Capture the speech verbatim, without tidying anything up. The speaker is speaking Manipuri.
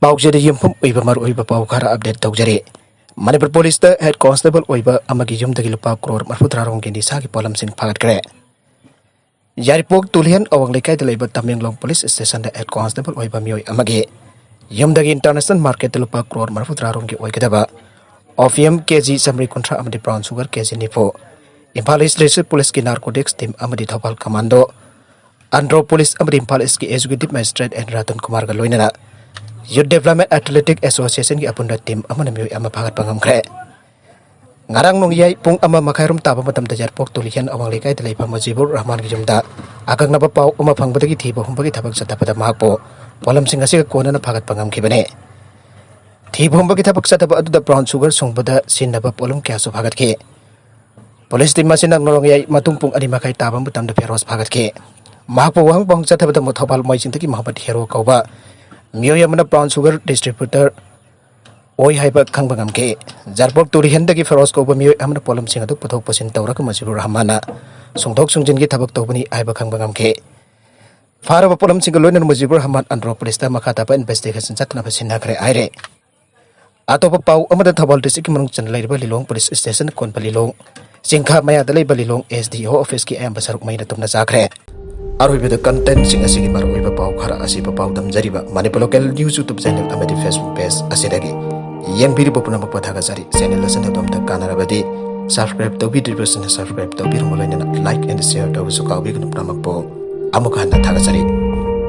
ꯄꯥꯎꯆꯦꯗ ꯌꯨꯝꯐꯝ ꯑꯣꯏꯕ ꯃꯔꯨꯑꯣꯏꯕ ꯄꯥꯎ ꯈꯔ ꯑꯞꯗꯦꯠ ꯇꯧꯖꯔꯤ꯫ ꯃꯅꯤꯄꯨꯔ ꯄꯨꯂꯤꯁꯇ ꯍꯦꯗ ꯀꯣꯟꯁꯇꯦꯕꯜ ꯑꯣꯏꯕ ꯑꯃꯒꯤ ꯌꯨꯝꯗꯒꯤ ꯂꯨꯄꯥ ꯀ꯭ꯔꯣꯔ ꯃꯔꯤꯐꯨꯇꯔꯥ ꯔꯣꯝꯒꯤ ꯅꯤꯁꯥꯒꯤ ꯄꯣꯠꯂꯝꯁꯤꯡ ꯐꯥꯒꯠꯈ꯭ꯔꯦ꯫ ꯌꯥꯏꯔꯤꯄꯣꯛ ꯇꯨꯂꯤꯍꯟ ꯑꯋꯥꯡ ꯂꯩꯀꯥꯏꯗ ꯂꯩꯕ ꯇꯃꯦꯡꯂꯣꯡ ꯄꯨꯂꯤꯁ ꯁ꯭ꯇꯦꯁꯟꯗ ꯍꯦꯗ ꯀꯣꯟꯁꯇꯦꯕꯜ ꯑꯣꯏꯕ ꯃꯤꯑꯣꯏ ꯑꯃꯒꯤ ꯌꯨꯝꯗꯒꯤ ꯏꯟꯇꯔꯅꯦꯁꯅꯦꯜ ꯃꯥꯔꯀꯦꯠꯇ ꯂꯨꯄꯥ ꯀ꯭ꯔꯣꯔ ꯃꯔꯤꯐꯨꯇꯔꯥ ꯔꯣꯝꯒꯤ ꯑꯣꯏꯒꯗꯕ ꯑꯣꯄꯤꯌꯝ ꯀꯦꯖꯤ ꯆꯥꯃꯔꯤ ꯀꯨꯟꯊ꯭ꯔꯥ ꯑꯃꯗꯤ ꯕ꯭ꯔꯥꯎꯟ ꯁꯨꯒꯔ ꯀꯦꯖꯤ ꯅꯤꯐꯨ ꯏꯝꯐꯥꯜ ꯏꯁ ꯗꯤꯁꯇ꯭ꯔꯤꯛ ꯄꯨꯂꯤꯁꯀꯤ ꯅꯥꯔꯀꯣꯇꯤꯛꯁ ꯇꯤꯝ ꯑꯃꯗꯤ ꯊꯧꯕꯥꯜ ꯀꯃꯥꯟꯗꯣ, ꯑꯟꯗ꯭ꯔꯣ ꯄꯨꯂꯤꯁ ꯑꯃꯗꯤ ꯏꯝꯐꯥꯜ ꯏꯁꯀꯤ ꯑꯦꯛꯖꯤꯀ꯭ꯌꯨꯇꯤꯚ ꯃꯦꯖꯤꯁꯇ꯭ꯔꯦꯠ ꯑꯦꯟ ꯔꯇꯟ ꯀꯨꯃꯥꯔꯒ ꯂꯣꯏꯅꯅ ꯌꯨꯠ ꯗꯦꯕꯂꯞꯃꯦꯟ ꯑꯦꯊꯂꯦꯇꯤꯛ ꯑꯦꯁꯣꯁꯤꯌꯦꯁꯟꯒꯤ ꯑꯄꯨꯟꯕ ꯇꯤꯝ ꯑꯃꯅ ꯃꯤꯑꯣꯏ ꯑꯃ ꯐꯥꯒꯠꯄ ꯉꯝꯈ꯭ꯔꯦ꯫ ꯉꯔꯥꯡ ꯅꯣꯡꯌꯥꯏ ꯄꯨꯡ ꯑꯃ ꯃꯈꯥꯏ ꯔꯣꯝ ꯇꯥꯕ ꯃꯇꯝꯗ ꯌꯥꯏꯔꯤꯄꯣꯛ ꯇꯨꯂꯤꯍꯟ ꯑꯋꯥꯡ ꯂꯩꯀꯥꯏꯗ ꯂꯩꯕ ꯃꯨꯖꯤꯕꯨꯔ ꯔꯍꯃꯥꯟꯒꯤ ꯌꯨꯝꯗ ꯑꯀꯛꯅꯕ ꯄꯥꯎ ꯑꯃ ꯐꯪꯕꯗꯒꯤ ꯊꯤꯕ ꯍꯨꯝꯕꯒꯤ ꯊꯕꯛ ꯆꯠꯊꯕꯗ ꯃꯍꯥꯛꯄꯨ ꯄꯣꯠꯂꯝꯁꯤꯡ ꯑꯁꯤꯒ ꯀꯣꯟꯅꯅ ꯐꯥꯒꯠꯄ ꯉꯝꯈꯤꯕꯅꯤ꯫ ꯊꯤꯕ ꯍꯨꯝꯕꯒꯤ ꯊꯕꯛ ꯆꯠꯊꯕ ꯑꯗꯨꯗ ꯕ꯭ꯔꯥꯎꯟ ꯁꯨꯒꯔ ꯁꯨꯡꯕꯗ ꯁꯤꯖꯤꯟꯅꯕ ꯄꯣꯠꯂꯝ ꯀꯌꯥꯁꯨ ꯐꯥꯒꯠꯈꯤ꯫ ꯄꯨꯂꯤꯁ ꯇꯤꯝ ꯑꯁꯤꯅ ꯉꯔꯥꯡꯌꯥꯏ ꯃꯇꯨꯡ ꯄꯨꯡ ꯑꯅꯤ ꯃꯈꯥꯏ ꯇꯥꯕ ꯃꯇꯝꯗ ꯐꯤꯔꯣꯖ ꯐꯥꯒꯠꯈꯤ꯫ ꯃꯍꯥꯛꯄꯨ ꯋꯥꯍꯪ ꯄꯥꯎꯍꯪ ꯆꯠꯊꯕꯗ ꯊꯧꯕꯥꯜ ꯃꯣꯏꯖꯤꯡꯗꯒꯤ ꯃꯣꯍꯝꯃꯗ ꯍꯦꯔꯣ ꯀꯧꯕ ꯃꯤꯑꯣꯏ ꯑꯃꯅ ꯕ꯭ꯔꯥꯎꯟ ꯁꯨꯒꯔ ꯗꯤꯁꯇ꯭ꯔꯤꯕ꯭ꯌꯨꯇꯔ ꯑꯣꯏ ꯍꯥꯏꯕ ꯈꯪꯕ ꯉꯝꯈꯤ꯫ ꯌꯥꯏꯔꯤꯄꯣꯛ ꯇꯨꯂꯤꯍꯟꯗꯒꯤ ꯐꯤꯔꯣꯖ ꯀꯧꯕ ꯃꯤꯑꯣꯏ ꯑꯃꯅ ꯄꯣꯠꯂꯝꯁꯤꯡ ꯑꯗꯨ ꯄꯨꯊꯣꯛ ꯄꯨꯁꯤꯟ ꯇꯧꯔꯒ ꯃꯨꯖꯤꯕꯨꯔ ꯔꯍꯃꯥꯟꯅ ꯁꯨꯡꯗꯣꯛ ꯁꯨꯡꯖꯤꯟꯒꯤ ꯊꯕꯛ ꯇꯧꯕꯅꯤ ꯍꯥꯏꯕ ꯈꯪꯕ ꯉꯝꯈꯤ꯫ ꯐꯥꯔꯕ ꯄꯣꯠꯂꯝꯁꯤꯡꯒ ꯂꯣꯏꯅꯅ ꯃꯨꯖꯤꯕꯨꯔ ꯔꯍꯃꯥꯟ ꯑꯟꯗ꯭ꯔꯣ ꯄꯨꯂꯤꯁꯇ ꯃꯈꯥ ꯇꯥꯕ ꯏꯟꯚꯦꯁꯇꯤꯒꯦꯁꯟ ꯆꯠꯊꯅꯕ ꯁꯤꯟꯅꯈ꯭ꯔꯦ ꯍꯥꯏꯔꯦ꯫ ꯑꯇꯣꯞꯄ ꯄꯥꯎ ꯑꯃꯗ, ꯊꯧꯕꯥꯜ ꯗꯤꯁꯇ꯭ꯔꯤꯛꯀꯤ ꯃꯅꯨꯡ ꯆꯟꯅ ꯂꯩꯔꯤꯕ ꯂꯤꯂꯣꯡ ꯄꯨꯂꯤꯁ ꯁ꯭ꯇꯦꯁꯟ ꯀꯣꯟꯕ ꯂꯤꯂꯣꯡ ꯆꯤꯡꯈꯥ ꯃꯌꯥꯗ ꯂꯩꯕ ꯂꯤꯂꯣꯡ ꯑꯦꯁ ꯗꯤ ꯑꯣ ꯑꯣꯐꯤꯁꯀꯤ ꯑꯌꯥꯝꯕ ꯁꯔꯨꯛ ꯃꯩꯅ ꯇꯨꯝꯅ ꯆꯥꯈ꯭ꯔꯦ꯫ ꯑꯔꯣꯏꯕꯗ ꯀꯟꯇꯦꯟꯁꯤꯡ ꯑꯁꯤꯒꯤ ꯃꯔꯨꯑꯣꯏꯕ ꯄꯥꯎ ꯈꯔ ꯑꯁꯤꯕꯨ ꯄꯥꯎꯗꯝꯖꯔꯤꯕ Manipur local news YouTube channel ꯑꯃꯗꯤ ꯐꯦꯁꯕꯨꯛ ꯄꯦꯖ ꯑꯁꯤꯗꯒꯤ ꯌꯦꯡꯕꯤꯔꯤꯕ ꯄꯨꯝꯅꯃꯛꯄꯨ ꯊꯥꯒꯠꯆꯔꯤ꯫ ꯆꯦꯅꯦꯜ ꯑꯁꯤꯅ ꯑꯗꯣꯝꯗ ꯀꯥꯟꯅꯔꯕꯗꯤ ꯁꯕꯁꯀ꯭ꯔꯥꯏꯕ ꯇꯧꯕꯤꯗ꯭ꯔꯤꯕꯁꯤꯡꯅ ꯁꯕꯁꯀ꯭ꯔꯥꯏꯕ ꯇꯧꯕꯤꯔꯝꯕ ꯂꯣꯏꯅꯅ ꯂꯥꯏꯛ ꯑꯦꯟ ꯁꯤꯌꯔ ꯇꯧꯕꯁꯨ ꯀꯥꯎꯕꯤꯒꯅꯨ꯫ ꯄꯨꯝꯅꯃꯛꯄꯨ ꯑꯃꯨꯛ ꯍꯟꯅ ꯊꯥꯒꯠꯆꯔꯤ꯫